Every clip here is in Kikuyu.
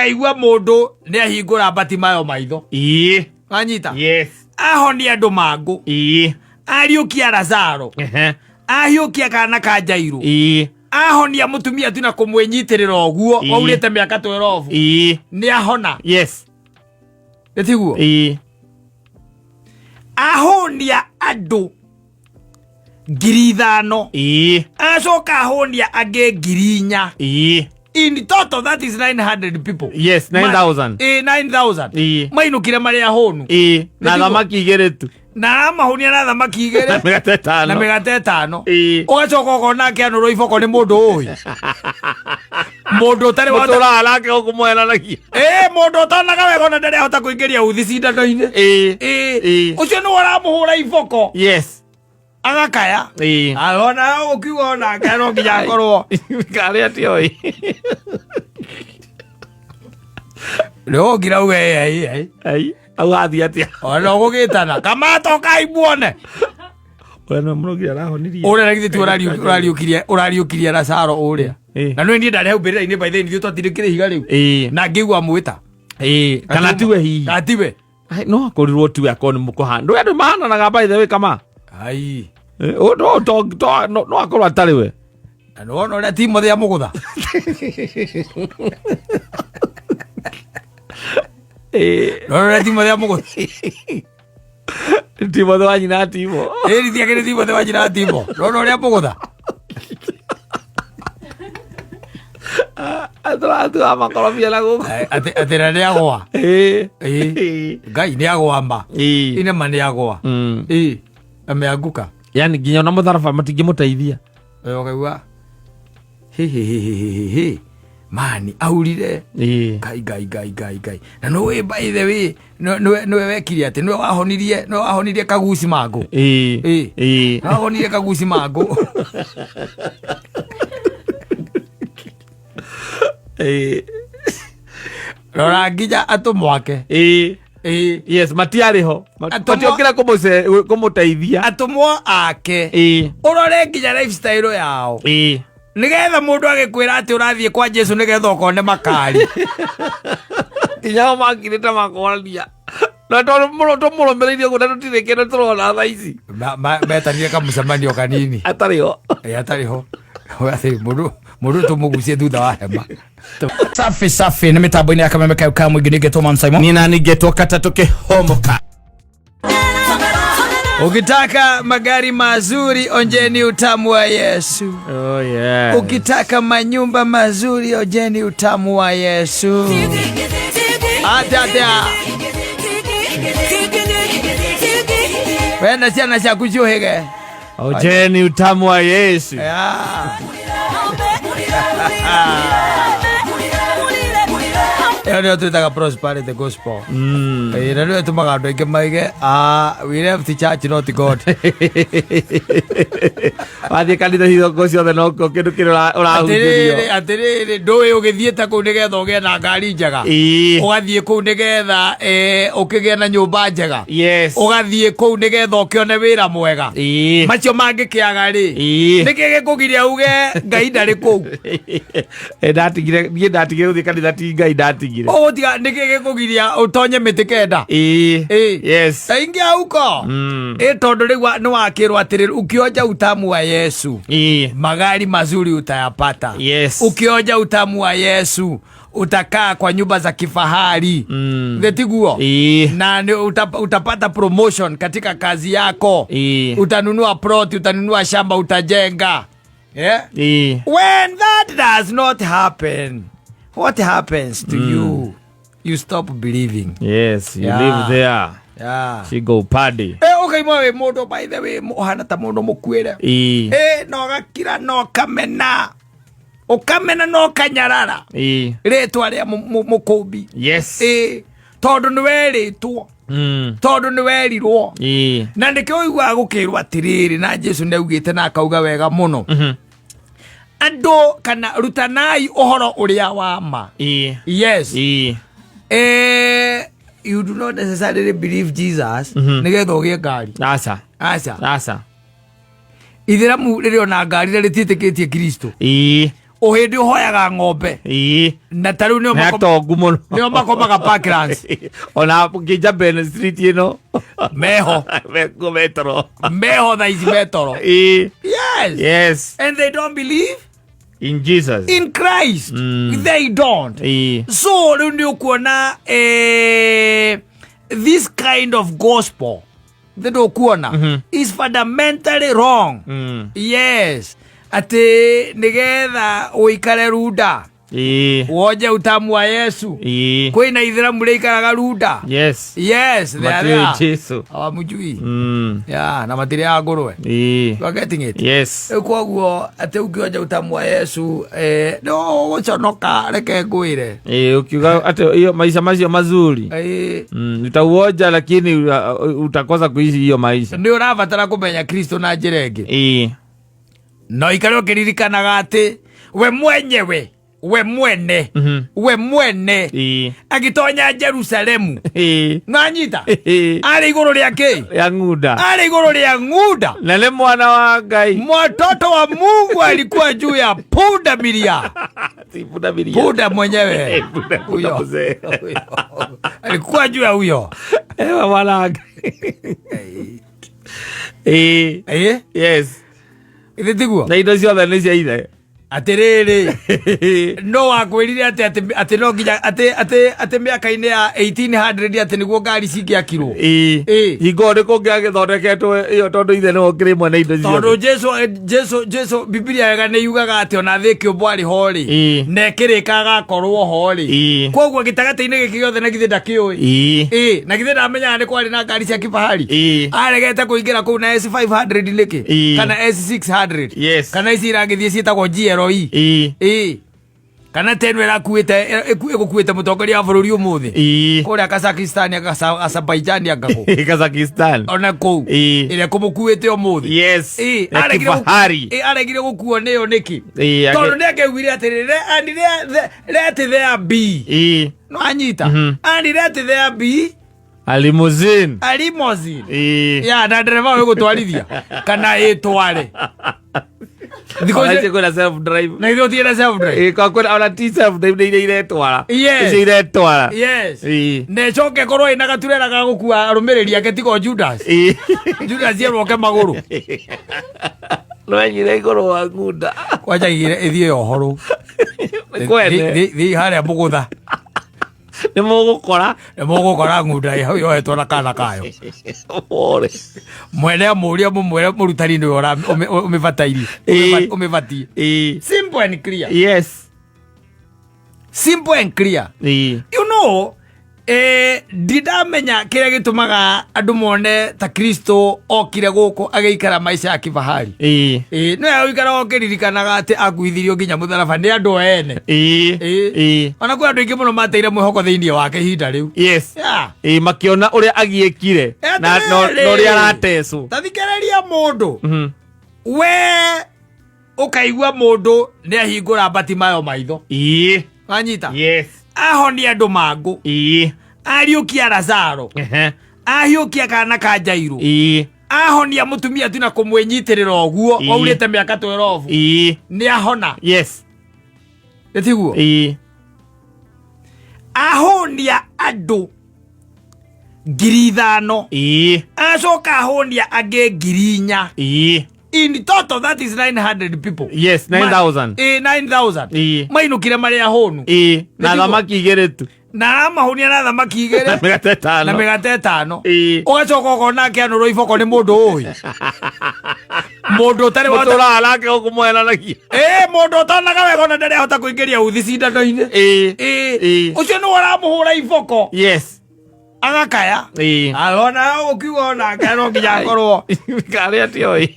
Ũkaigua mũndũ nĩ ahingũra Batimayo maitho. Wanyita? Yes. Ahonia andũ mangũ. Ariũkia Lazaro. Ahiũkia kana ka Jairũ. Ahonia mũtumia tu na kũmwĩnyitĩrĩra ũguo waurĩte mĩaka 12. Nĩ ahona. Yes. Nĩ tiguo? Ahonia andũ 5,000. Acoka ahonia angĩ 4,000. In total that is 900 people. Yes, 9,000. 9,000. Mainũkire marĩ ahũnu. Na Nĩtiguo? thamaki igĩrĩ tu. Na aramahunia na thamaki igĩrĩ Na mĩgate ĩtano. Na mĩgate ĩtano. Ũgacoka ũkona akĩanũrwo iboko nĩ mũndũ ũĩ. Mũndũ ũtarĩ wahota Mũtũraga nake gũkũ mwenanagia. Mũndũ ũtonaga wega ona ndarĩ ahota kũingĩria uthi cindano-inĩ. Ũcio nĩwe ũramũhũra iboko. Yes. Agakaya. Ona ũkiuga onake no nginya akorwo. Karĩa tioĩ. Rĩu ũngira uge ĩ ĩ. Ai, au athiĩ atĩa? Ona ũgũgĩtana. Kamata ũkai muone. Ũrĩa nĩwe mũrũgiri arahonirie. Ũrĩa na githĩ ti ũrariũkirie ũrariũkirie Lazaro ũrĩa. Na nĩ niĩ ndarĩ hau mbĩrĩra-inĩ by the way ithuĩ twatindĩkire ihiga rĩu. Na ngĩigua amwĩta. Kana tiwe hihi. Kana tiwe. Ai, no akorirwo tiwe akorwo nĩ mũkũhana. Ndũĩ andũ mahananaga by the way kama. Ai. No to to no no akorwo atarĩ we. Na nĩ wona ũrĩa Timothy amũgũtha. Nĩ wona ũrĩa Timothy amũgũtha. Timothy wa nyina Timo. Ĩĩ rithia kĩrĩ Timothy wa nyina Timo. Nĩ wona ũrĩa amũgũtha. Atũratua makorobia na gũkũ. Atĩ atĩ na nĩ agwa. Ĩĩ. Ngai nĩ agwa ma. Inema nĩ agwa. Ĩĩ. Ameanguka. Yani nginya ona mũtharaba matingĩmũteithia. Ũkaigua hihihihihihi mani aurire. Ngai ngai ngai ngai ngai. Na nĩũĩ by the way nĩwe wekire atĩ nĩwe wahonirie kaguci mangũ. Ĩĩ. Nĩwe wahonirie kaguci mangũ. Rora nginya atũmwo ake. Ĩĩ. Yes, matiarĩ ho. Matiokire kũmũteithia. Atũmwo ake. Ũrore nginya lifestyle yao. Nĩgetha mũndũ agĩkwĩra atĩ ũrathiĩ kwa Jesu nĩgetha ũkone makari. Nginya o makirĩte makorania. Na tondũ mũno tũmũrũmĩrĩirie ũguo na tũtirĩ kĩndũ tũrona thaa ici. Metanire kamũcemanio kanini. Atarĩ ho. Ĩĩ, atarĩ ho. Atĩ mũndũ mũndũ tũmũgucie thutha wa hema. Safi safi nĩ mĩtambo-inĩ ya kameme kayo ka mũingĩ nĩngetwo Man Simon. Nina ningetwo katatũ kĩhomoka. Ukitaka magari mazuri onjeni utamu wa Yesu. Oh, yeah. Ukitaka manyumba mazuri onjeni utamu wa Yesu. Ate ate. Wenda ciana ciaku ciũhĩge. Onjeni utamu wa Yesu. Yeah. Ĩyo nĩyo twĩtaga prosperity gospel. Ĩĩ, na nĩyo ĩtũmaga andũ aingĩ maige "Ah, we left church not God." Wathiĩ kanitha hingo ciothe no kĩndũ kĩrĩa ũrahunjĩrio. Atĩrĩrĩ, atĩrĩrĩ, ndũĩ ũgĩthiĩte kũu nĩgetha ũgĩe na ngari njega. Ũgathiĩ kũu nĩgetha ũkĩgĩe na nyũmba njega. Yes. Ũgathiĩ kũu nĩgetha ũkĩone wĩra mwega. Macio mangĩkĩaga rĩ, nĩkĩ gĩkũgiria uge Ngai ndarĩ kũu? Ndatigire niĩ ndatigire gũthiĩ kanitha ti Ngai ndatigire. Ũgũtiga nĩkĩ gĩkũgiria ũtonye mĩtĩ kenda? Ĩĩ. Yes. Taingia huko. Ĩ tondũ rĩu nĩ wakĩrwo atĩrĩrĩ, ukionja utamu wa Yesu. Magari mazuri utayapata. Yes. Ukionja utamu wa Yesu utakaa kwa nyumba za kifahari. Tiguo? Ĩĩ. Na nĩ utapata promotion katika kazi yako. Ĩĩ. Utanunua plot, utanunua shamba, utajenga. Yeah? Ĩĩ. When that does not happen, what happens to you? You stop believing. Yes, you live there. Single party. Ũkaimwa wĩ mũndũ by the way ũhana ta mũndũ mũkuĩre. No gakira no kamena. Ũkamena no kanyarara. Rĩtwa rĩa mũkũmbi. Yes. Tondũ nĩ werĩtwo. Tondũ nĩ werirwo. Ĩĩ. Na nĩkĩo ũiguaga gũkĩrwo atĩrĩrĩ na Jesu nĩ augĩte na akauga wega mũno. Andũ kana rutanai ũhoro ũrĩa wa ma. Ĩĩ. Yes. Ĩĩ. You do not necessarily believe Jesus nĩgetha ũgĩe ngari. Aca. Aca. Aca. Ithĩramu rĩrĩ ona ngari na rĩtiĩtĩkĩtie Kristo. Ĩĩ. Ũhĩndĩ ũhoyaga ng'ombe. Na ta rĩu nĩo Nĩ atongu mũno. Nĩo makomaga Parklands. Ona ngĩnja Ben Street ĩno. Meho. Mekuo metoro. Meho thaa ici metoro. Yes. Yes. And they don't believe in Jesus. In Christ. They don't. So rĩu nĩ ũkuona this kind of gospel thĩ ndũkuona is fundamentally wrong. Yes, atĩ nĩgetha ũikare runda wonje utamu wa Yesu. Kwĩna ithĩramu rĩikaraga runda. Yes, they are Matiũĩ there. Jesu. Hawamjui. Yeah, na matirĩaga ngũrwe. You are getting it? Yes. Rĩu koguo atĩ ũngĩonja utamu wa Yesu no ũgũconoka, reke ngwĩre. Ukiuga atĩ hiyo maisha macio mazuri utauoja lakini utakosa kuishi hiyo maisha. Nĩ ũrabatara kũmenya Kristo na njĩra ĩngĩ. No ikare ũkĩririkanaga atĩ we mwenyewe, we mwene, we mwene agĩtonya Jerusalemu nanyita arĩ igũrũ rĩa kĩ? Ya ng'unda. Arĩ igũrũ rĩa ng'unda. Na nĩ mwana wa Ngai. Mtoto wa Mungu alikuwa juu ya punda milia. Si punda milia. Punda mwenyewe. Punda, punda Huyo. mzee. Huyo. Alikuwa juu ya huyo. Ewa mwana wa Ngai. Yes. Ithe tiguo? Na indo ciothe nĩ cia ithe. Atĩrĩrĩ, no wakwĩrire atĩ, atĩ, atĩ no nginya, atĩ, atĩ, atĩ mĩaka-inĩ ya 1800 atĩ nĩguo ngari cingĩakirwo. Hingo nĩ kũngĩagĩthondeketwo ĩyo tondũ ithe nĩwe ũkĩrĩ mwene indo ciothe. Tondũ Jesu, Bibilia wega nĩ yugaga atĩ ona thĩ ĩkĩũmbwo arĩ ho rĩ, na ĩkĩrĩka agakorwo ho rĩ. Koguo gĩtagatĩ-inĩ gĩkĩ gĩothe na githĩ ndakĩũĩ. Na githĩ ndamenyaga nĩ kwarĩ na ngari cia kifahari. Aregete kũingĩra kũu na S500 nĩkĩ? Kana S600. Kana ici iragĩthiĩ ciĩtagwo GLE. Kana teno ĩrakuĩte, ĩgũkuĩte mũtongoria wa bũrũri ũmũthĩ. Kũrĩa Kazakhstan, Azerbaijan anga kũ. Kazakhstan. Ona kũu. Ĩrĩa kũmũkuĩte ũmũthĩ. Ya kifahari. Aregire gũkuo nĩyo nĩkĩ? Tondũ nĩ akĩugire atĩrĩ, and let there be. No anyita. And let there be. A limousine. A limousine. Ya, na ndereba ũyũ gũtwarithia. Kana ĩtware. Thikũ Ona ici- ici kwĩna self drive. Na ithuĩ ũtige na self drive. Kwa kwĩna ona ti self drive nĩ iria iretwara. Yes. Icio iretwara. Yes. Na ĩcoke ĩkorwo ĩna gaturera ga gũkua arũmĩrĩri ake tiga o Judas. Judas yerwo oke magũrũ. No enyire igũrũ wa ng'unda. Kwanja igire ĩthiĩ yohorwo. Nĩ kwene. Thiĩ harĩa mũgũtha. Nĩ mũgũkora. Nĩ mũgũkora ng'unda ĩ hau yohetwo na kana kayo. Pole. Mwene amũrie mũmwĩre mũrutani nĩwe ũmĩbatairie. Ũmĩbatiĩ. Simple and clear. Yes. Simple and clear. You know, ndindamenya kĩrĩa gĩtũmaga andũ mone ta Kristo okire gũkũ agĩikara maica ya kifahari. No ya ũikara ũkĩririkanaga atĩ akuithirio nginya mũtharaba nĩ andũ ene. Ona kwĩ andũ aingĩ mũno mateire mwĩhoko thĩinĩ wake ihinda rĩu. Yes. Yeah. Makĩona ũrĩa agiĩkire na ũrĩa aratecwo. Ta thikĩrĩria mũndũ. We ũkaigua mũndũ nĩ ahingũra Batimayo maitho. Wanyita? Yes. Ahonia andũ mangũ. Ariũkia Lazaro. Ahiũkia kana ka Jairũ. Ahonia mũtumia tu na kũmwĩnyitĩrĩra ũguo, waurĩte mĩaka 12. Nĩ ahona. Yes. Nĩ tiguo? Ahonia andũ ngiri ithano. Acoka ahonia angĩ ngiri inya. In total that is 900 people. Yes, 9,000. 9,000. Mainũkire marĩ ahũnu. Na Nĩ tiguo? thamaki igĩrĩ tu. Na aramahũnia na thamaki igĩrĩ. Na mĩgate ĩtano. Na mĩgate ĩtano. Ũgacoka ũkona akĩanũrwo iboko nĩ mũndũ ũĩ. Mũndũ ũtarĩ wahota- Mũtũraga nake gũkũ mwenanagia. Mũndũ ũtonaga wega ona ndarĩ ahota kũingĩria uthi cindano-inĩ. Ũcio nĩwe ũramũhũra iboko. Yes. Agakaya. Ona ũkiuga onake no nginya akorwo. Karĩa atioĩ.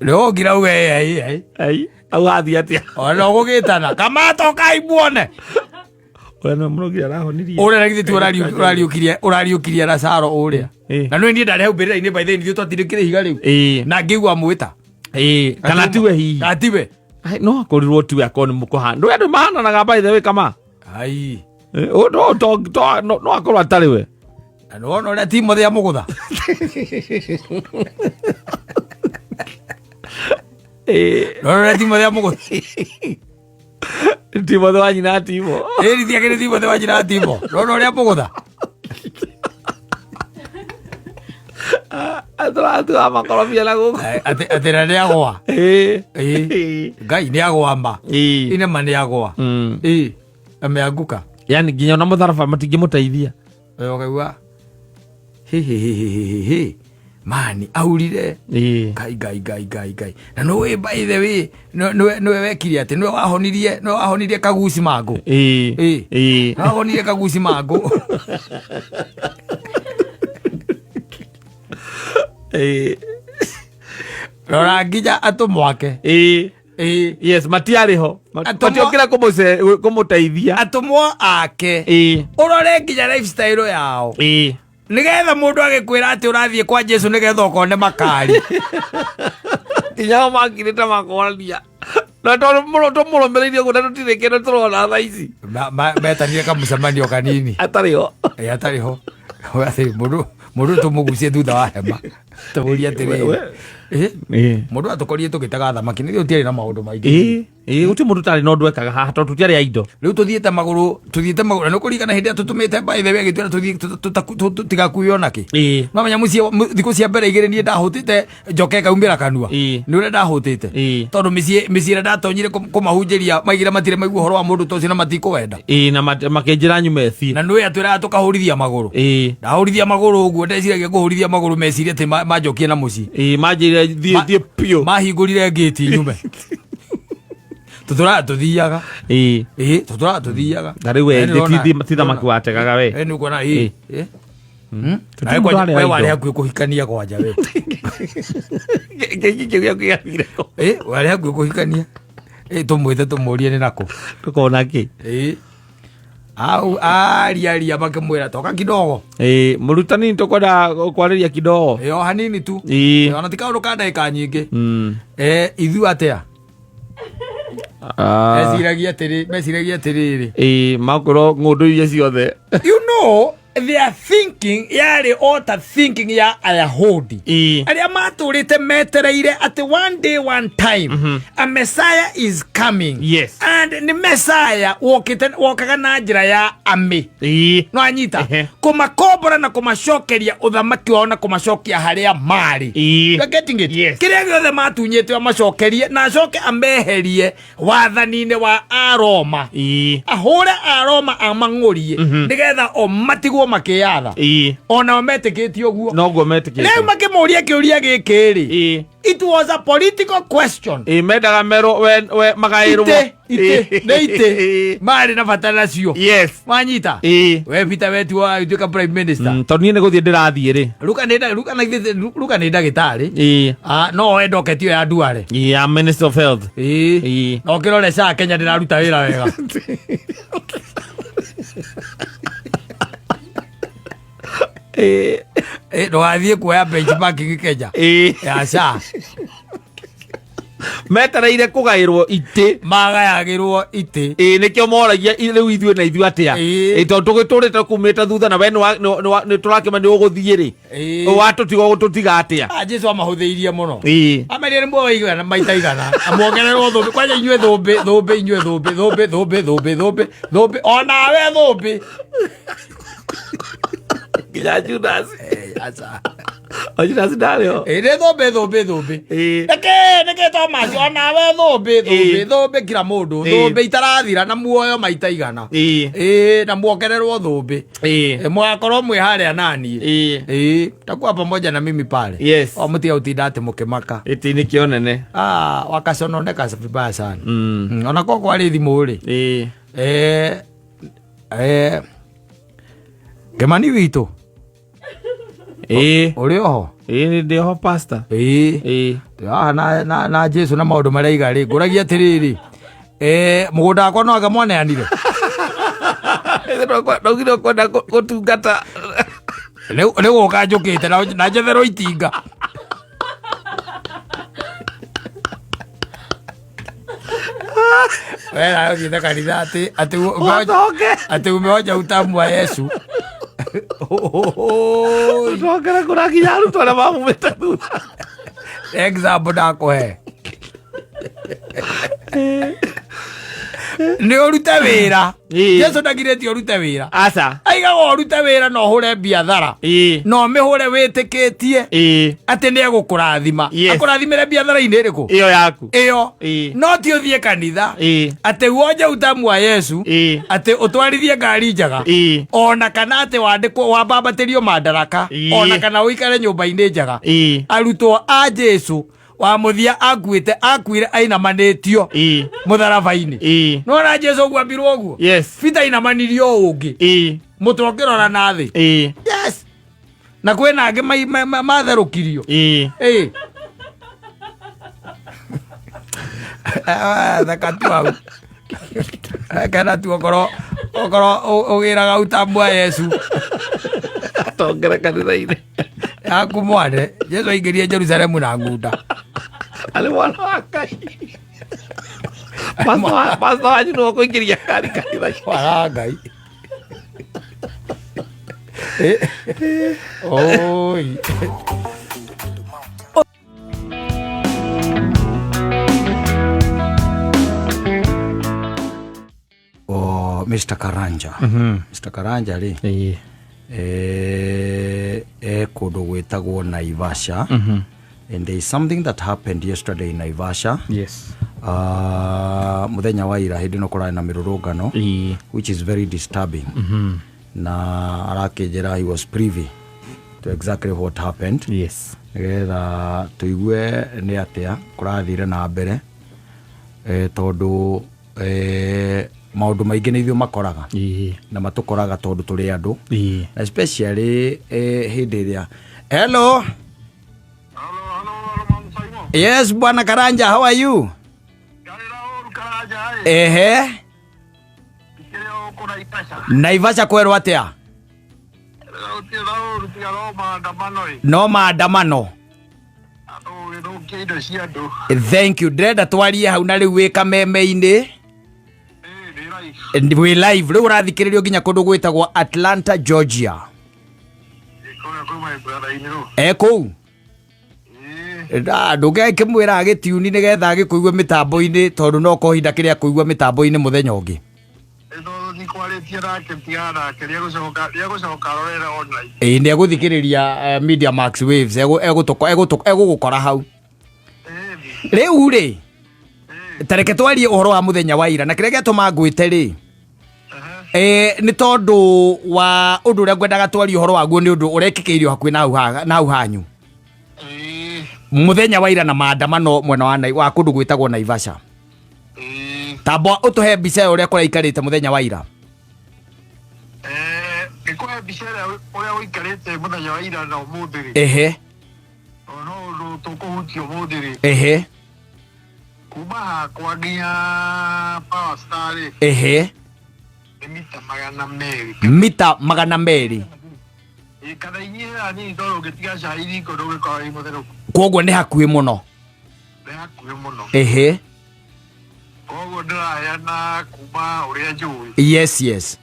Rĩu ũngira uge, ai, ai. Ai, au athiĩ atĩa? Ona ũgũgĩtana. Kamata ũkai muone. Ũrĩa nĩwe mũrũgiri arahonirie. Ũrĩa na githĩ ti ũrariũkirie Lazaro ũrĩa. Na nĩ niĩ ndarĩ hau mbĩrĩra-inĩ by the way, ithuĩ twatindĩkire ihiga rĩu. Na ngĩigua amwĩta. Kana tiwe hihi. Kana tiwe. Ai, no akorirwo tiwe akorwo nĩ mũkũhana. Ndũĩ andũ mahananaga by the way kama. Ai. No, to, to, no, no akorwo atarĩ we. Na nĩ wona ũrĩa Timothy amũgũtha. Rora Timothy amũgũtha. Timothy wa nyina Timo. Ĩĩ thiake nĩ Timothy wa nyina Timo. Rora ũrĩa amũgũtha. Atũratua makorobia na gũkũ. Atĩ na nĩ agwa. Ĩĩ. Ĩĩ. Ngai nĩ agwa ma. Ĩĩ. Ine ma nĩ agwa. Ĩĩ. Ameanguka. Yani nginya ona mũtharaba matingĩmũteithia. Ũkaigua hihihihihihi mani aurire. Ĩĩ. Ngai ngai ngai ngai ngai na nĩũĩ by the way nĩwe wekire atĩ nĩwe wahonirie kaguci mangũ. Ĩĩ. Ĩĩ. Ĩĩ. Nĩwe wahonirie kaguci mangũ. Ĩĩ. Rora nginya atũmwo ake. Ĩĩ. Ĩĩ. Yes, matiarĩ ho. Matiokire kũmũteithia. Atũmwo ake. Ĩĩ. Ũrore nginya lifestyle yao. Ĩĩ. Nigetha mũndũ agĩkwĩra atĩ ũrathiĩ kwa Jesu nigetha ũkone makari. Nginya o makirĩte makorania. Na tondũ mũno tũmũrũmĩrĩirie ũguo na tũtirĩ kĩndũ tũrona thaa ici. Metanire kamũcemanio kanini. Atarĩ ho. Ĩ atarĩ ho. Atĩ mũndũ tũmũgucie thutha wa hema. Tũmũrie atĩrĩrĩ. Ĩ mũndũ atũkorire tũgĩtega thamaki nĩ tũtiarĩ na maũndũ maingĩ. Ĩĩ. Ĩĩ gũtirĩ mũndũ ũtarĩ na ũndũ ekaga haha tondũ tũtiarĩ a indo. Rĩu tũthiĩte magũrũ na nĩũkũririkana hĩndĩ ĩrĩa tũtũmĩte by the way agĩtwĩra tũthiĩ tũtigakuue ona kĩ. Ĩĩ. No menya mũciĩ thikũ cia mbere igĩrĩ niĩ ndahũtĩte njoke ĩkaumĩra kanua. Ĩĩ. Nĩ ũrĩa ndahũtĩte. Ĩĩ. Tondũ mĩciĩ ĩrĩa ndatonyire kũmahunjĩria maigĩra matirĩ maigua ũhoro wa mũndũ ta ũcio na matikũwenda. Ĩĩ na makĩnjĩra nyume thiĩ. Na nĩwe atwĩraga tũkahũrithia magũrũ. Ĩĩ. Ndahũrithia magũrũ ũguo ndeciragia kũhũrithia magũrũ mecirie atĩ manjokie na mũciĩ. Ĩĩ manjĩrire thiĩ thiĩ biũ. Mahingũrire ngĩti nyume. Tũtũraga tũthiaga. Ĩĩ. Ĩĩ tũtũraga tũthiaga. Na rĩu we Na nĩũrona- ti thamaki wategaga we. Ĩ nĩũkuona ĩ. Ĩ. Tũtirĩ Nawe mũndũ kwanja warĩ we a warĩ indo. hakuhĩ kũhikania kwanja we. Gĩkĩ kĩu gĩaku gĩathire kũ? Ĩ warĩ hakuhĩ kũhikania. Ĩ tũmwĩte tũmũrie nĩ nakũ. Tũkona kĩ? Ĩ. Au aria aria makĩmwĩra toka kidogo. Ĩĩ mũrutani tũkwenda kwarĩria kidogo. Ĩ o hanini tu. Ĩĩ. Ona ti kaũndũ ka ndagĩka nyingĩ. Mm. Ithuĩ atĩa? Ah. Meciragia atĩrĩrĩ. Ĩĩ makwĩrwo ng'ũndũ iria ciothe. You know their thinking yarĩ o ta thinking ya Ayahudi. Ĩĩ. Arĩa matũrĩte metereire atĩ one day one time a messiah is coming. Yes. And nĩ messiah wokĩte wokaga na njĩra ya army. Ĩĩ. No anyita Ehe. kũmakombora na kũmacokeria ũthamaki wao na kũmacokia harĩa marĩ. Ĩĩ. You are getting it? Yes. Kĩrĩa gĩothe matunyĩte amacokerie na acoke ameherie wathani-inĩ wa Aroma. Ĩĩ. Ahũre Aroma amang'ũrie nĩgetha o matigwo makĩyatha. Ĩĩ. Onao metĩkĩtie ũguo. Noguo metĩkĩtie. Rĩu makĩmũria kĩũria gĩkĩ rĩ. Ĩĩ. It was a political question. Ĩĩ mendaga merwo we magaĩrwo. Itĩ nĩ itĩ marĩ na bata nacio. Yes. Wanyita? Ĩĩ. We Peter wetu wa gĩtuĩka prime minister. Tondũ niĩ nĩ gũthiĩ ndĩrathiĩ rĩ. Ruka nĩ ndagĩtarĩ. Ĩĩ. Ah, no oe ndoketi ĩyo ya Duale. Ĩĩ ya Minister of Health. Ĩĩ. Ĩĩ. Na ũkĩrore SHA Kenya ndĩraruta wĩra wega. Ĩĩ. Ĩ, ndũgathiĩ kuoya benchmarking Kenya. Ĩĩ. Ya SHA. Metereire kũgaĩrwo itĩ. Magayagĩrwo itĩ. Ĩĩ nĩkĩo moragia rĩu ithuĩ na ithuĩ atĩa. Ĩĩ. Ĩĩ tondũ tũgĩtũrĩte kumĩte thutha na we nĩ tũrakĩma nĩ ũgũthiĩ rĩ. Ĩĩ. Watũtiga ũgũtũtiga atĩa. Ah, Jesu amahũthĩirie mũno. Ĩĩ. Amerire nĩ muoyo igana maita igana. Amuongererwo thũmbĩ. Kwanja inyuĩ thũmbĩ, thũmbĩ inyuĩ thũmbĩ, thũmbĩ, thũmbĩ, thũmbĩ, thũmbĩ, thũmbĩ. Onawe thũmbĩ. Nginya Judas. Eh, aca. O Judas ndarĩ ho. Ĩ, nĩ thũmbĩ, thũmbĩ, thũmbĩ. Ĩĩ. Nĩkĩ Thomas onawe thũmbĩ, thũmbĩ, Ĩĩ. thũmbĩ kila mũndũ. Ĩĩ. Thũmbĩ itarathira na muoyo maita igana. Ĩĩ. Ĩĩ, na muongererwo thũmbĩ. Ĩĩ. Ĩ, mũgakorwo mwĩ harĩa naniĩ. Ĩĩ. Ĩĩ, takuwa pamoja na mimi pale. Yes. O mũtiga gũtinda atĩ mũkĩmaka. Gĩtĩ nĩkĩo nene. Ah, wakasononeka vibaya sana. Mm. Ona ko kwarĩ thimũ rĩ. Ĩĩ. Kĩmani witũ Ĩĩ. ũrĩ oho? Ĩĩ ndĩ oho pastor. Ĩĩ. Ĩĩ. Twĩ haha na Jesu na maũndũ marĩa aiga rĩ, ngũragia atĩrĩrĩ, mũgũnda wakwa no anga mwaneanire? Ndaugire ũkwenda gũtungata. Rĩu gũka njũkĩte na njetherwo itinga. We nawe ũthiĩte kanitha atĩ Ũcoke. atĩ umeonja utamu wa Yesu. Ũcokere kũra nginya arutwo arĩa mamumĩte thutha. Example ndakũhe. Nĩ ũrute wĩra. Ĩĩ. Jesu ndagirĩtie ũrute wĩra. Aca. Aigaga ũrute wĩra na ũhũre biathara. Ĩĩ. Na ũmĩhũre wĩtĩkĩtie Ĩĩ. atĩ nĩ egũkũrathima. Yes. Akũrathimĩre biathara-inĩ ĩrĩkũ? Ĩyo yaku. Ĩyo. Ĩĩ. No ti ũthiĩ kanitha. Ĩĩ. Atĩ wonje utamu wa Yesu. Ĩĩ. Atĩ ũtwarithie ngari njega. Ĩĩ. Ona kana atĩ wandĩkwo wambambatĩrio mandaraka. Ĩĩ. Ona kana ũikare nyũmba-inĩ njega. Ĩĩ. Arutwo a Jesu wa mũthia akuĩte akuire ainamanĩtio Ĩĩ. mũtharaba-inĩ. Ĩĩ. Nona Jesu ũguo ambirwo ũguo. Yes. Peter ainamanirio ũngĩ. Ĩĩ. Mũtwe ũkĩrora na thĩ. Ĩĩ. Yes. Na kwĩna angĩ matherũkirio. Ĩĩ. Ĩĩ. Ah, thaka tu hau. Kana tu okorwo okorwo ũgĩraga utamu wa Yesu Tongera kanitha-inĩ. yaku mwane. Jesu aingĩrie Jerusalemu na ngunda. Arĩ mwana wa Ngai. Pastor wanyu nĩwe ũkũingĩria ngari kanitha-inĩ. Mwana wa Ngai. Eh. Oi. O Mr. Karanja. Mr. Karanja rĩ Ĩĩ. kũndũ gwĩtagwo Naivasha. And there is something that happened yesterday in Naivasha. Yes. Mũthenya wa ira hĩndĩ ĩno kũrarĩ na mĩrũrũngano Ĩĩ. which is very disturbing. Na arakĩnjĩra he was privy to exactly what happened. Yes. Nĩgetha tũigue nĩ atĩa kũrathire na mbere tondũ maũndũ maingĩ nĩ ithuĩ makoraga. Ĩĩ. Na matũkoraga tondũ tũrĩ andũ. Ĩĩ. Na especially hĩndĩ ĩrĩa. Hello. Hello, hello, hello, Mama Simon. Yes, Bwana Karanja, how are you? Ngarĩra ũru Karanja ĩ. Ehe. Ikĩrĩ o gũkũ Naivasha. Naivasha kwerwo atĩa? Gũtirĩ na ũru tiga no maandamano ĩ. No maandamano. Andũ gũgĩthũkia indo cia andũ. Thank you. Ndĩrenda twarie hau na rĩu wĩ kameme-inĩ. Ĩ, ndĩ live. Wĩ live. Rĩu ũrathikĩrĩrio nginya kũndũ gwĩtagwo Atlanta, Georgia. Ĩ, kũrĩa kwĩ my brother-inĩ rũ. E kũu? Ĩ. Ndũngĩkĩmwĩra agĩtiuni nĩgetha agĩkũigue mĩtambo-inĩ tondũ no kohinda kĩrĩa kũigua mĩtambo-inĩ mũthenya ũngĩ. Ĩ, tondũ ndikwarĩtie nake tigana nake nĩegũcoka arorere online. Ĩĩ nĩegũthikĩrĩria Media Max Waves egũgũkora hau. Ĩ. Rĩu rĩ, Ĩ. ta reke twarie ũhoro wa mũthenya wa ira na kĩrĩa gĩatũma ngwĩte rĩ, nĩ tondũ wa ũndũ ũrĩa ngwendaga twarie ũhoro waguo nĩ ũndũ ũrekĩkĩirio hakuhĩ na hau hanyu. Ĩ. Mũthenya wa ira na maandamano mwena wa wa kũndũ gwĩtagwo Naivasha. Ĩ. Tamba ũtũhe mbica ya ũrĩa kũraikarĩte mũthenya wa ira. Ngĩkũhe mbica ĩrĩa ũrĩa ũikarĩte mũthenya wa ira na ũmũthĩ rĩ. Ehe. Tondũ no ũndũ tũkũhutia ũmũthĩ rĩ. Ehe. Kuma hakwa nginya Power Star rĩ. Ehe. Nĩ mita magana merĩ. Mita magana merĩ. Ĩ, kana inyihĩra hanini tondũ ũngĩtiga cai riko ndũngĩkorwo wĩ mũtherũku. Koguo nĩ hakuhĩ mũno. Nĩ hakuhĩ mũno. Ehe. Koguo ndĩraheana kuma ũrĩa njũĩ. Yes, yes.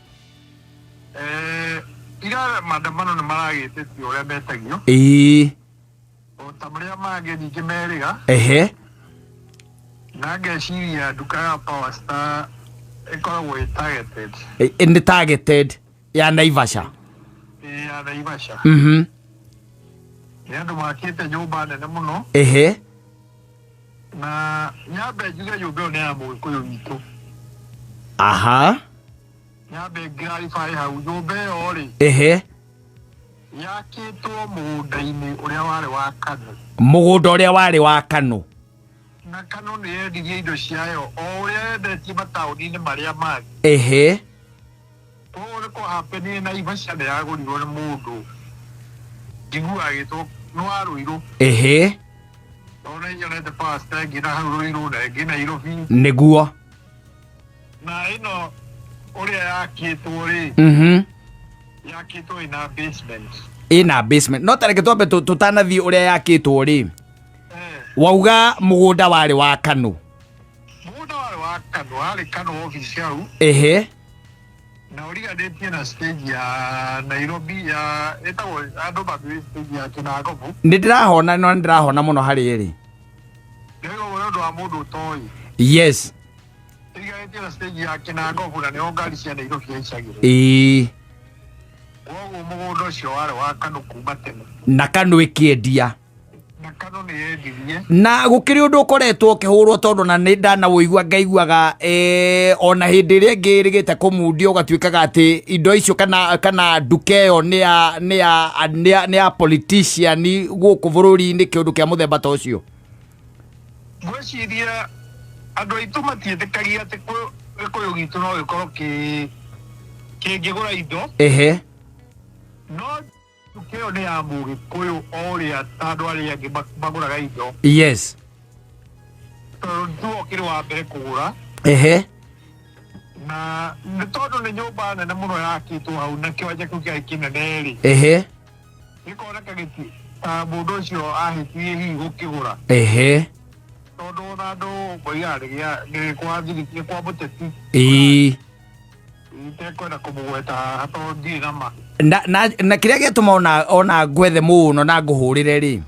Ira maandamano nĩ maragĩtĩtio ũrĩa metagio. Ĩĩ. O ta marĩa mangĩ ningĩ merĩga. Ehe. Na ngeciria nduka ya Power Star ĩkoragwo ĩ targeted. Nĩ targeted ya Naivasha. Ĩ, ya Naivasha. Nĩ andũ makĩte nyũmba nene mũno. Ehe. Na nyambe njuge nyũmba ĩyo nĩ ya Mũgĩkũyũ witũ. Aha. Nyambe ngirarify hau nyũmba ĩyo rĩ. Ehe. Yakĩtwo mũgũnda-inĩ ũrĩa warĩ wa Kanu. Mũgũnda ũrĩa warĩ wa Kanu. Na Kanu nĩ yendirie indo ciayo o ũrĩa yendetie mataũni-inĩ marĩa mangĩ. Ehe. Koguo nĩ kwahapenire Naivasha nĩ yagũrirwo nĩ mũndũ. Njiguaga agĩtwo nĩ wa Ruiru. Ehe. Tondũ nĩ nyonete Power Star ĩngĩ na hau Ruiru na ĩngĩ Nairobi. Nĩguo. Na ĩno ũrĩa yakĩtwo rĩ. Yakĩtwo ĩna basement. Ĩna basement. No ta reke twambe tũtanathiĩ ũrĩa yakĩtwo rĩ. Wauga mũgũnda warĩ wa Kanu. Mũgũnda warĩ wa Kanu, warĩ Kanu office hau. Ehe. Na ũriganĩtie na stage ya Nairobi ya ĩtagwo andũ mathiĩ stage ya Kinangobu. Nĩ ndĩrahona, no nĩ ndĩrahona mũno harĩ ĩrĩ. Nĩ ũndũ Wa mũndũ ũtoĩ. Yes. Ĩriganĩtie na stage ya Kinangobu, na nĩho ngari cia Nairobi ciaicagĩrwo. Koguo mũgũnda ũcio warĩ wa Kanu kuma tene. Na Kanu ĩkĩendia. Na Kanu nĩ yendirie. Na gũkĩrĩ ũndũ ũkoretwo ũkĩhũrwo, tondũ na nĩ ndanawũigua ngaiguaga ona hĩndĩ ĩrĩa ĩngĩ ĩrĩgĩte kũmundio, ũgatuĩkaga atĩ indo icio kana nduka ĩyo nĩ ya politician gũkũ bũrũri-inĩ, kĩũndũ kĩa mũthemba ta ũcio. Ngwĩciria andũ aitũ matiĩtĩkagia atĩ Gĩkũyũ gitũ no gĩkorwo kĩngĩgũra indo. No nduka ĩyo nĩ ya Mũgĩkũyũ o ũrĩa ta andũ arĩa angĩ magũraga indo. Tondũ nĩwe ũkĩrĩ wa mbere kũgũra. Na nĩ tondũ nĩ nyũmba nene mũno yakĩtwo hau na kĩwanja kĩu kĩarĩ kĩnene rĩ, gĩkoneka gĩti ta mũndũ ũcio ahĩtirie hihi gũkĩgũra. Tondũ ona andũ moigaga nĩ kwa nĩ kwa mũteti. Itekwenda kũmũgweta haha tondũ ndirĩ na ma. Na kĩrĩa gĩatũma ona ngwethe mũno na ngũhũrĩre rĩ,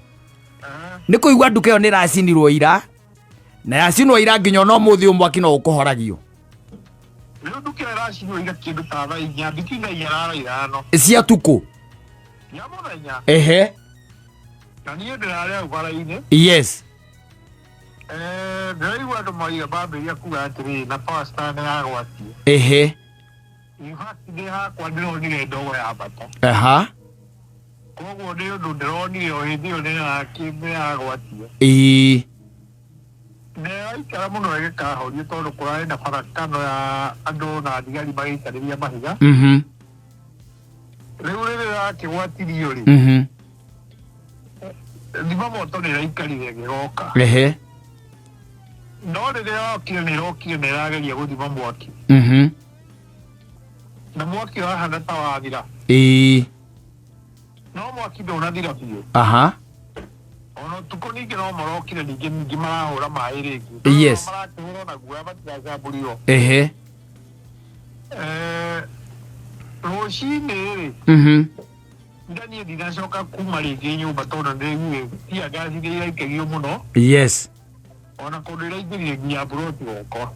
nĩ kũigua nduka ĩyo nĩ ĩracinirwo ira, na yacinwo ira nginya ona ũmũthĩ ũyũ mwaki no ũkũhoragio. Rĩu nduka ĩyo ĩracinwo ira kĩndũ ta thaa 4, between thaa 4 na thaa 5 cia tukũ. Ya mũthenya. Na niĩ ndĩrarĩ hau bara-inĩ. Ndĩraigua andũ moiga mambĩrĩria kuga atĩrĩrĩ, na power star nĩ yagwatie. In fact, ndĩ hakwa ndĩronire ndogo ya bata. Koguo nĩ ũndũ ndĩronire o hĩndĩ ĩyo nĩ yagwatie. Na ĩraikara mũno ĩgĩkahorio, tondũ kũrarĩ na barakano ya andũ na thigari magĩikanĩria mahiga. Rĩu rĩrĩa yakĩgwatirio rĩ, thima moto nĩ ĩraikarire ĩgĩgoka. No rĩrĩa yokire, nĩ ĩrokire na ĩrageria gũthima mwaki. Na mwaki ũrahana ta wathira. No mwaki ndũnathira biũ. Ona ũtukũ ningĩ no marokire ningĩ marahũra maĩ rĩngĩ. Marakĩhũra na guoya matigacambũrirwo. Rũcinĩ rĩ, ndaniĩ ndinacoka kuma rĩngĩ nyũmba, tondũ ndĩraiguire tear gas nĩ iraikagio mũno. Ona kũndũ iraingĩrire nginya mburoti gwakwa.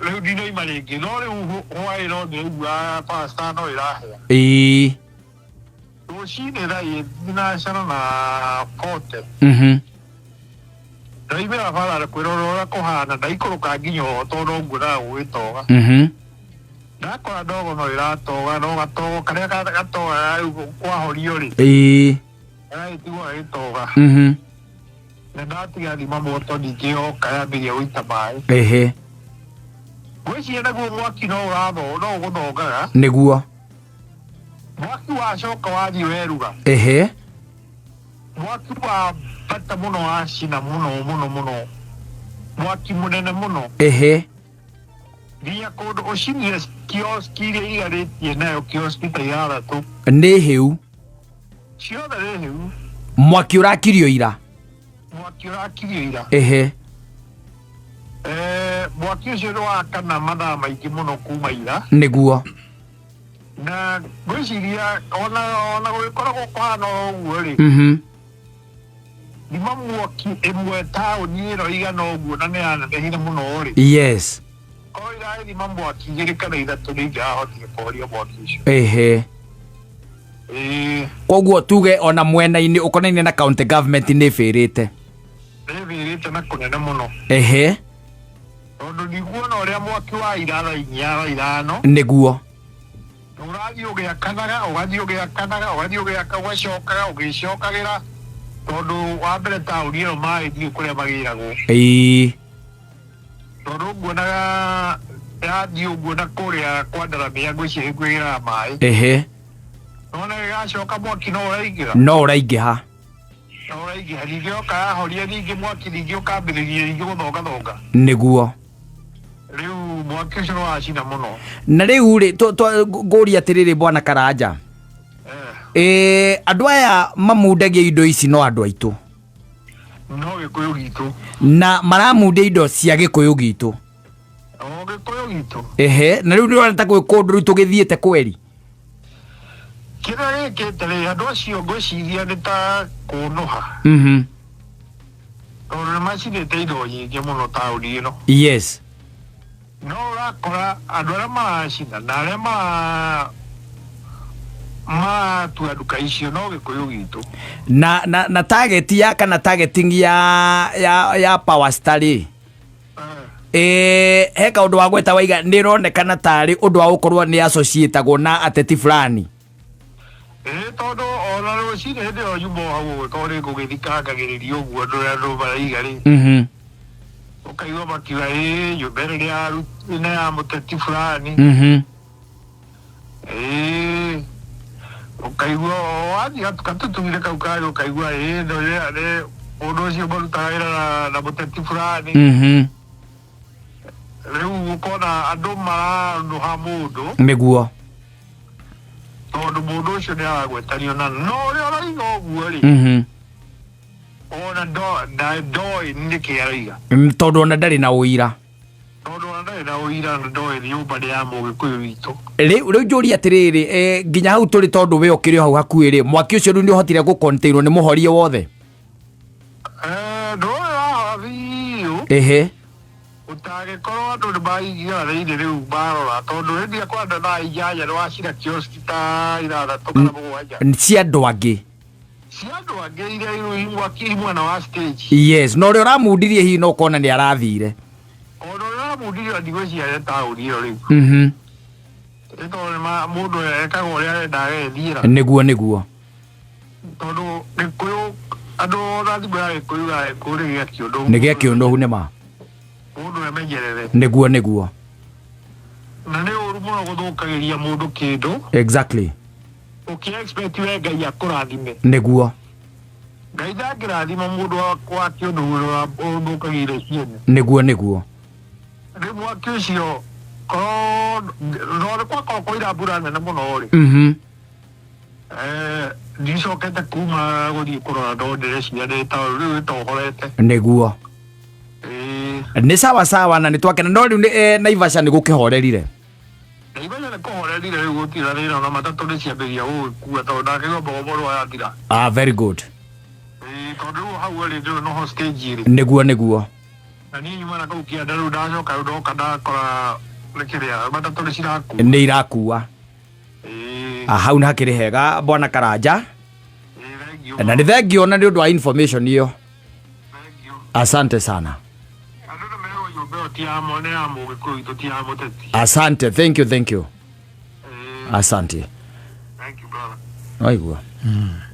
Rĩu ndinaima rĩngĩ, no rĩu hwaĩ no ndĩraigua pasta no ĩrahĩa. Rũcinĩ thaa 4 na 40 ndaimĩra bara kwĩrora ũrĩa kũhana, ndaikũrũka nginya oho, tondũ no nguonaga gũgĩtoga. Ndakora ndogo no ĩratoga, no gatogo karĩa gatogaga rĩu kwahorio rĩ, karagĩtigwo gagĩtoga. Na ndatiga thima moto, ningĩ yoka yambĩrĩria gũita maĩ. Ngwĩciria naguo mwaki no ũratho no ũgũthongaga. Mwaki wacoka wathiĩ weruga. Mwaki wa bata mũno, wacina mũno mũno mũno, mwaki mũnene mũno. Nginya kũndũ ũcinire kioski iria iriganĩtie nayo, kioski ta 6. Nĩ hĩu. Ciothe nĩ hĩu. Mwaki ũrakirio ira. Mwaki ũrakirio ira. Mwaki ũcio nĩ wakana mathaa maingĩ mũno kuma ira. Na ngwĩciria ona gũgĩkoragwo kũhana o ũguo rĩ, thima mwaki ĩmwe taũni ĩno igana ũguo na nĩ yanenehire mũno rĩ, korwo irathima mwaki 2 kana 3 nĩ ingĩrahotire kũhoria mwaki ũcio. Ĩĩ. Koguo tuge ona mwena-inĩ ũkonainie na county government nĩ bĩrĩte. Nĩ ĩthĩrĩte na kũnene mũno. Tondũ ndikuona ũrĩa mwaki wa ira thaa 4, thaa 5. Ũrathiĩ ũgĩakanaga, ũgathiĩ ũgĩakanaga, ũgathiĩ ũgĩaka, ũgacokaga ũgĩcokagĩra, tondũ wa mbere taũni ĩyo maĩ ndiũĩ kũrĩa magĩragwo. Tondũ nguonaga yathiĩ ũguo na kũrĩa kwa Ndaramĩa, ngwĩciria nĩkuo ĩgĩraga maĩ. Nona gĩgacoka mwaki no ũraingĩra. No ũraingĩha. No ũraingĩha, ningĩ yoka yahoria ningĩ mwaki ningĩ ũkambĩrĩria ningĩ gũthongathonga. Rĩu mwaki ũcio nĩ wacina mũno. Na rĩu rĩ, ngũria atĩrĩrĩ, bwana Karanja. Andũ aya mamundagia indo ici no andũ aitũ? No Gĩkũyũ gitũ. Na maramundia indo cia Gĩkũyũ gitũ? O Gĩkũyũ gitũ. Na rĩu ndĩrona ta gwĩ kũndũ rĩu tũgĩthiĩte kweri. Kĩrĩa gĩkĩte rĩ, andũ acio ngwĩciria nĩ ta kũnũha. Tondũ nĩ macinĩte indo nyingĩ mũno taũni ĩno. Yes. No ũrakora andũ arĩa maracina na arĩa maratua nduka icio no Gĩkũyũ gitũ. Na target ya kana targeting ya Power Star rĩ, he kaũndũ wa gweta waiga nĩ ĩronekana tarĩ ũndũ wa gũkorwo nĩ associatagwo na ateti fulani. Ĩĩ, tondũ ona rũcinĩ hĩndĩ ĩyo nyuma o hau ũguo, tondũ nĩ ngũgĩthikangagĩrĩria ũguo andũ arĩa andũ maraiga rĩ, ũkaigua makiuga ĩĩ nyũmba ĩno nĩ ya mũteti fulani. Ĩĩ, ũkaigua o wathiĩ gatutuire kau kangĩ ũkaigua ĩĩ nĩ mũndũ ũcio marutaga wĩra na mũteti fulani. Rĩu ũkona andũ maranũha mũndũ Nĩguo. Tondũ mũndũ ũcio nĩ aragwetanio na no ũrĩa ũroiga ũguo rĩ, ona ndoĩ nĩkĩ aroiga. Tondũ ona ndarĩ na ũira. Tondũ ona ndarĩ na ũira na ndoĩ nyũmba nĩ ya Mũgĩkũyũ witũ. Rĩu njũrie atĩrĩrĩ, nginya hau tũrĩ tondũ we ũkĩrĩ o hau hakuhĩ rĩ, mwaki ũcio rĩu nĩ ũhotire gũcontainwo nĩ mũhorie wothe? Ndũĩ wahora biũ. Ũtangĩkorwo andũ nĩ maingĩra thĩinĩ rĩu marora, tondũ hĩndĩ ĩrĩa kwanda thaa 8 nĩ wacina kioski ta 6 kana 7. Cia andũ angĩ. Cia andũ angĩ iria irĩ mwaki mwena wa stage. Yes, na ũrĩa ũramundirie hihi no ũkona nĩ arathire. Ona ũrĩa ũramundirie ndigwĩciria nĩ taũni ĩyo rĩu. Nĩ tondũ mũndũ ekaga ũrĩa arenda agethiĩra. Nĩguo, nĩguo. Tondũ Gĩkũyũ, andũ ona thimũ ya Gĩkũyũ ya Gĩkũyũ nĩ gĩa kĩũndũ. Nĩ gĩa kĩũndũ nĩ ma. Mũndũ emenyerere. Nĩguo, nĩguo. Na nĩ ũru mũno gũthũkagĩria mũndũ kĩndũ. Exactly. Ũkĩ expect we Ngai akũrathime. Nĩguo. Ngai ndangĩrathima mũndũ wa kĩũndũ ũrĩa ũthũkagĩire ciene. Nĩguo, nĩguo. Rĩu mwaki ũcio korwo no nĩ gwakorwo kũira mbura nene mũno rĩ. Ndicokete kuma gũthiĩ kũrora no ndĩreciria nĩ ta rĩu ĩtohorete. Nĩguo. Nĩ sawa sawa na nĩ twakena no rĩu nĩ Naivasha nĩ gũkĩhorerire. Naivasha nĩ kũhorerire rĩu gũtirĩ na thĩna ona matatũ nĩ ciambĩrĩria gũgĩkua tondũ ndakĩigua mbogo mũno yathira. Very good. Tondũ rĩu hau ĩrĩ ndĩrĩ noho stage ĩrĩ. Nĩguo, nĩguo. Na niĩ nyuma na kũu kĩanda rĩu ndacoka rĩu ndoka ndakora nĩ kĩrĩa matatũ nĩ cirakua. Nĩ irakua. Hau nĩ hakĩrĩ hega bwana Karanja. Thank you. Na nĩ thank you na nĩ ũndũ wa information ĩyo. Thank you. Asante sana. Andũ nĩ merwo nyũmba ĩyo ti ya nĩ ya Mũgĩkũyũ witũ, ti ya mũteti. Asante, thank you, thank you. Asante. Thank you, brother. Waigua?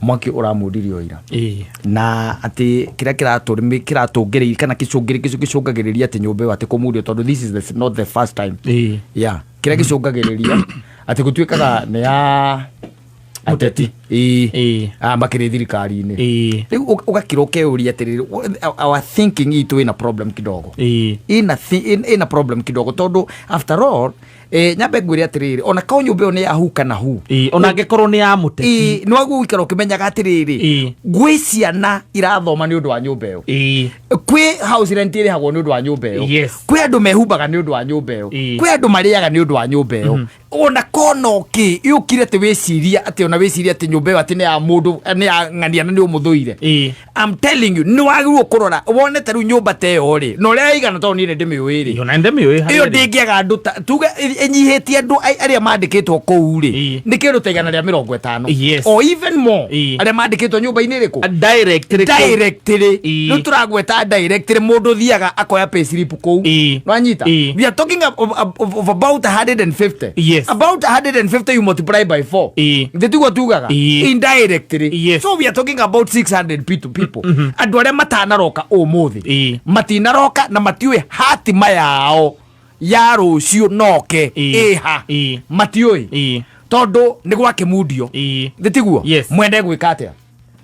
Mwaki ũramundirio ira. Na atĩ kĩrĩa kĩratũngĩrĩria kana gĩcũngagĩrĩria atĩ nyũmba ĩyo atĩ kũmundio tondũ this is not the first time. Yeah. Kĩrĩa gĩcũngagĩrĩria atĩ gũtuĩkaga nĩ ya ateti. Makĩrĩ thirikari-inĩ. Rĩu ũgakira ũkeyũria atĩrĩrĩ, our thinking itũ ĩna problem kidogo. Ĩna problem kidogo tondũ after all, nyambe ngwĩre atĩrĩrĩ, ona korwo nyũmba ĩyo nĩ ya hu kana hu. Ona angĩkorwo nĩ ya mũteti. Nĩ wagwo gũikara ũkĩmenyaga atĩrĩrĩ, gwĩ ciana irathoma nĩ ũndũ wa nyũmba ĩyo. Kwĩ house rent ĩrĩhagwo nĩ ũndũ wa nyũmba ĩyo. Kwĩ andũ mehumbaga nĩ ũndũ wa nyũmba ĩyo. Kwĩ andũ marĩaga nĩ ũndũ wa nyũmba ĩyo. Ona kona ũkĩ, yũkire atĩ wĩcirie atĩ ona wĩcirie atĩ nyũmba ĩyo atĩ nĩ ya mũndũ, nĩ ya ng'ania na nĩ ũmũthũire. I'm telling you, nĩ wagĩrĩirwo kũrora, wone ta rĩu nyũmba ta ĩyo rĩ, na ũrĩa ĩigana tondũ niĩ nĩ ndĩmĩũĩ rĩ. Ĩyo na nĩndĩmĩũĩ harĩa Ĩyo ĩrĩ. ndĩngĩaga andũ ta, tuge ĩnyihĩtie andũ arĩa mandĩkĩtwo kũu rĩ, nĩ kĩndũ ta igana rĩa mĩrongo ĩtano. Or even more, arĩa mandĩkĩtwo nyũmba-inĩ ĩrĩkũ? Directly kũu. Directly. Rĩu tũragweta directly, mũndũ ũthiaga akoya pay slip kũu. Nĩwanyita? We are talking of about 150. About 150 you multiply by 4. Nĩ tiguo tugaga? Indirectly. So we are talking about 600 people. Andũ arĩa matanaroka ũmũthĩ. Matinaroka na matiũĩ hatima yao ya rũciũ noke ĩha. Matiũĩ. Tondũ nĩ gwakĩmundio. Nĩ tiguo? Mwende gwĩka atĩa?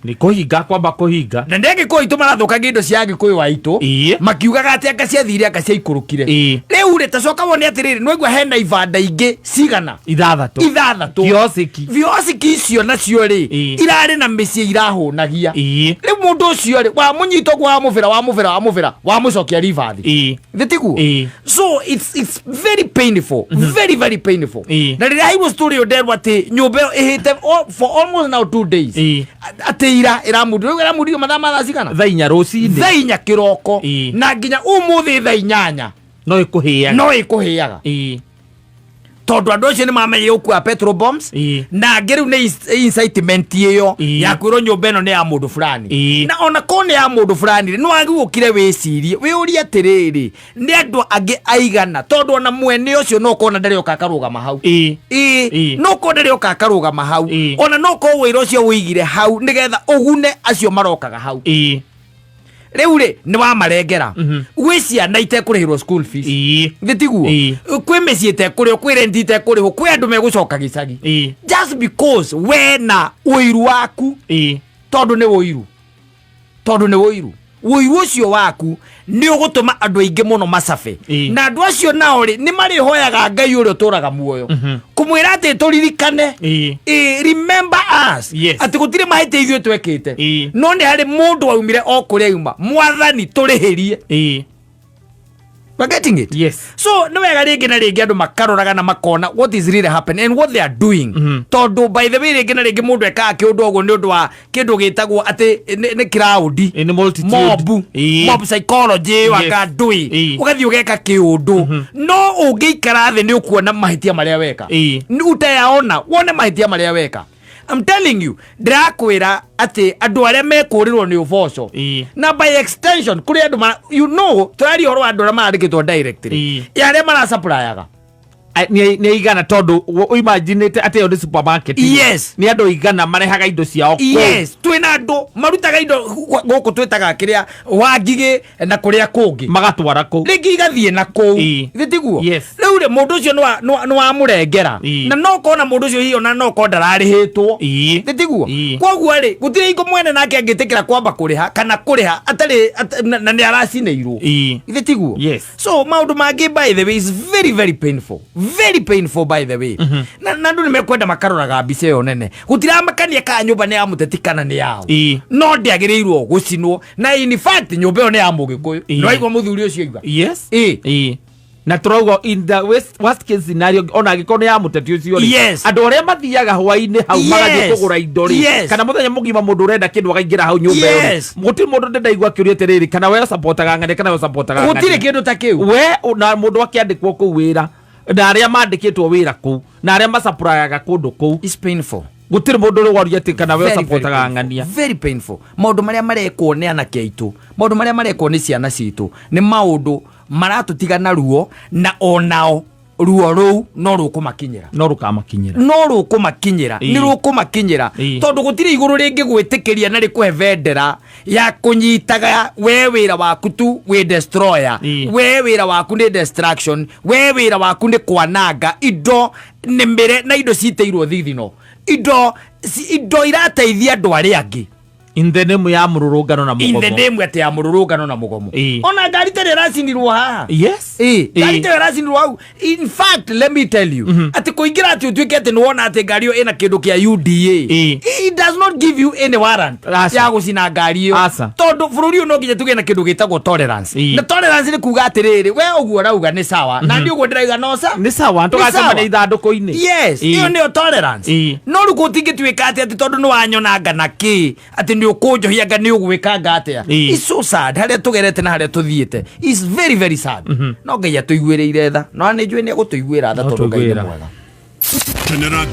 Nĩ kũhinga, kwamba kũhinga. Na nĩ Agĩkũyũ aitũ marathũkangia indo cia Agĩkũyũ aitũ. Makiugaga atĩ anga ciathire, anga ciaikũrũkire. Rĩu rĩ, ta coka wone atĩrĩrĩ, nĩ waigua hena ibanda ingĩ cigana? 6. 6. Kiosiki. Kiosiki icio nacio rĩ, irarĩ na mĩciĩ irahũnagia. Rĩu mũndũ ũcio rĩ, wamũnyita ũguo, wamũbĩra, wamũbĩra, wamũbĩra, wamũcokia ribathi. Nĩ tiguo? So it's very painful. Very, very painful. Na rĩrĩa haigua story ĩyo nderwo atĩ nyũmba ĩyo ĩhĩte for almost now 2 days. Atĩ Ira ĩramundirwo, rĩu ĩramundirwo mathaa ma thaa cigana? Thaa 4 rũcinĩ. Thaa 4 kĩroko. Ĩĩ. Na nginya ũmũthĩ thaa 8 No ĩkũhĩaga. No ĩkũhĩaga. Tondũ andũ acio nĩ mamenyire gũkua petrol bombs. Na angĩ rĩu nĩ incitement ĩyo ya kwĩrwo nyũmba ĩno nĩ ya mũndũ fulani. Na ona korwo nĩ ya mũndũ fulani rĩ, nĩ wagĩrĩirwo ũkire wĩcirie, wĩũrie atĩrĩrĩ, nĩ andũ angĩ aigana? Tondũ ona mwene ũcio no ũkorwo na ndarĩ oka akarũgama hau. Ĩĩ. No ũkorwo ndarĩ oka akarũgama hau. Ona no ũkorwo wĩra ũcio wĩigire hau nĩgetha ũgune acio marokaga hau. Rĩu rĩ, nĩ wamarengera. Gwĩ ciana itekũrĩhĩrwo school fees. Githĩ tiguo? Ĩĩ. Kwĩ mĩciĩ ĩtekũrĩhwo, kwĩ rent itekũrĩhwo, kwĩ andũ megũcoka gĩcagi just because we na ũiru waku. Tondũ nĩ ũiru, tondũ nĩ ũiru, ũiru ũcio waku nĩ ũgũtũma andũ aingĩ mũno macabe. Na andũ acio nao rĩ, nĩ marĩhoyaga Ngai ũrĩa ũtũraga muoyo kũmwĩra atĩ tũririkane. Ĩĩ, remember us. Atĩ gũtirĩ mahĩtia ithuĩ twekĩte. No nĩ harĩ mũndũ waumire o kũrĩa auma, Mwathani tũrĩhĩrie. We're getting it? Yes. So nĩ wega rĩngĩ na rĩngĩ andũ makaroraga na makona what is really happening and what they are doing. Tondũ by the way, rĩngĩ na rĩngĩ mũndũ ekaga kĩũndũ ũguo nĩ ũndũ wa kĩndũ gĩtagwo atĩ nĩ crowd. Ĩĩ, nĩ multitude. Mob. Mob psychology. Anga ndũĩ. Ũgathiĩ ũgeka kĩũndũ, no ũngĩikara thĩ nĩ ũkuona mahĩtia marĩa weka. Nĩ utayaona, wone mahĩtia marĩa weka. I'm telling you, ndĩrakwĩra atĩ andũ arĩa mekũrĩrwo nĩ ũboco na by extension kũrĩ andũ tũraria ũhoro wa andũ arĩa marandĩkĩtwo directly, ya arĩa marasupplyaga. Nĩ igana, tondũ ũimaginĩte atĩ ĩyo nĩ supermarket. Nĩ andũ igana marehaga indo ciao kũu? Yes, twĩna andũ marutaga indo gũkũ twĩtaga kĩrĩa Wangigĩ na kũrĩa kũngĩ. Magatwara kũu. Rĩngĩ igathiĩ na kũu. Githĩ tiguo? Yes. Rĩu rĩ, mũndũ ũcio nĩ wamũrengera. Na no kona mũndũ ũcio hihi ona no korwo ndararĩhĩtwo. Githĩ tiguo? Ĩĩ. Koguo rĩ, gũtirĩ hingo mwene nake angĩtĩkĩra kwamba kũrĩha kana kũrĩha atarĩ na nĩ aracinĩirwo. Githĩ tiguo? Yes. So maũndũ mangĩ, by the way, is very very painful, very painful, by the way. Na andũ nĩ mekwenda makaroraga mbica ĩyo nene. Gũtiramakania kana nyũmba nĩ ya mũteti kana nĩ yao. No ndĩagĩrĩirwo gũcinwo, na in fact nyũmba ĩyo nĩ ya mũgĩkũyũ. Nĩwaigua mũthuri ũcio oiga? Yes. Ĩĩ. Na tũrauga in the worst case scenario, ona angĩkorwo nĩ ya mũteti ũcio rĩ, andũ arĩa mathiaga hwainĩ hau magathiĩ kũgũra indo rĩ, kana mũthenya mũgima mũndũ ũrenda kĩndũ akaingĩra hau nyũmba ĩyo rĩ, gũtirĩ mũndũ ndĩndaigua akĩũria atĩrĩrĩ, kana we ũcapotaga ng'ania kana we ũcapotaga Gũtirĩ ng'ania. kĩndũ ta kĩu. We na mũndũ akĩandĩkwo kũu wĩra na arĩa mandĩkĩtwo wĩra kũu na arĩa macapurayaga kũndũ kũu. It's painful. Gũtirĩ mũndũ ũrĩ waria atĩ kana we Very, very ũcapotaga painful. ng'ania. Very painful. Maũndũ marĩa marekwo nĩ anake aitũ, maũndũ marĩa marekwo nĩ ciana citũ, nĩ maũndũ maratũtiga na ruo, na onao ruo rũu no rũkũmakinyĩra. No rũkamakinyĩra. No rũkũmakinyĩra. Nĩ rũkũmakinyĩra. Tondũ gũtirĩ igũrũ rĩngĩ gwĩtĩkĩria na rĩkũhe bendera ya kũnyitaga we wĩra waku tu wĩ destroyer. We wĩra waku nĩ destruction, we wĩra waku nĩ kwananga indo nĩmĩre na indo citĩirwo thithino, indo irateithia andũ arĩa angĩ. In the name ya mũrũrũngano na In the mũgomo. name atĩ ya mũrũrũngano na mũgomo. Ona ngari ta ĩrĩa ĩracinirwo haha. Ngari ta ĩyo ĩracinirwo hau, in fact, let me tell you atĩ kũingĩra atĩ ũtuĩke atĩ nĩwona atĩ ngari ĩyo ĩna kĩndũ kĩa UDA, it does not give you any warrant Aca. ya gũcina ngari ĩyo. Aca. Tondũ bũrũri ũyũ no nginya tũgĩe na kĩndũ gĩtagwo tolerance. Na tolerance nĩ kuga atĩrĩrĩ, we ũguo ũrauga nĩ sawa, na niĩ ũguo ndĩrauga no sa Nĩ sawa. Nĩ sawa. Tũgacemania ithandũkũ-inĩ. Yes. Ĩyo nĩyo tolerance. No rĩu gũtingĩtuĩka atĩ tondũ nĩ wanyonanga na kĩ, atĩ nĩ ũkũnjohia anga nĩ ũgwĩkanga atĩa. It's so sad harĩa tũgerete na harĩa tũthiĩte is very very sad. No Ngai atũiguĩrĩire tha, no nĩ njũĩ nĩ egũtũiguĩra tha, No tondũ Ngai nĩ tũiguĩra. mwega. Kenera.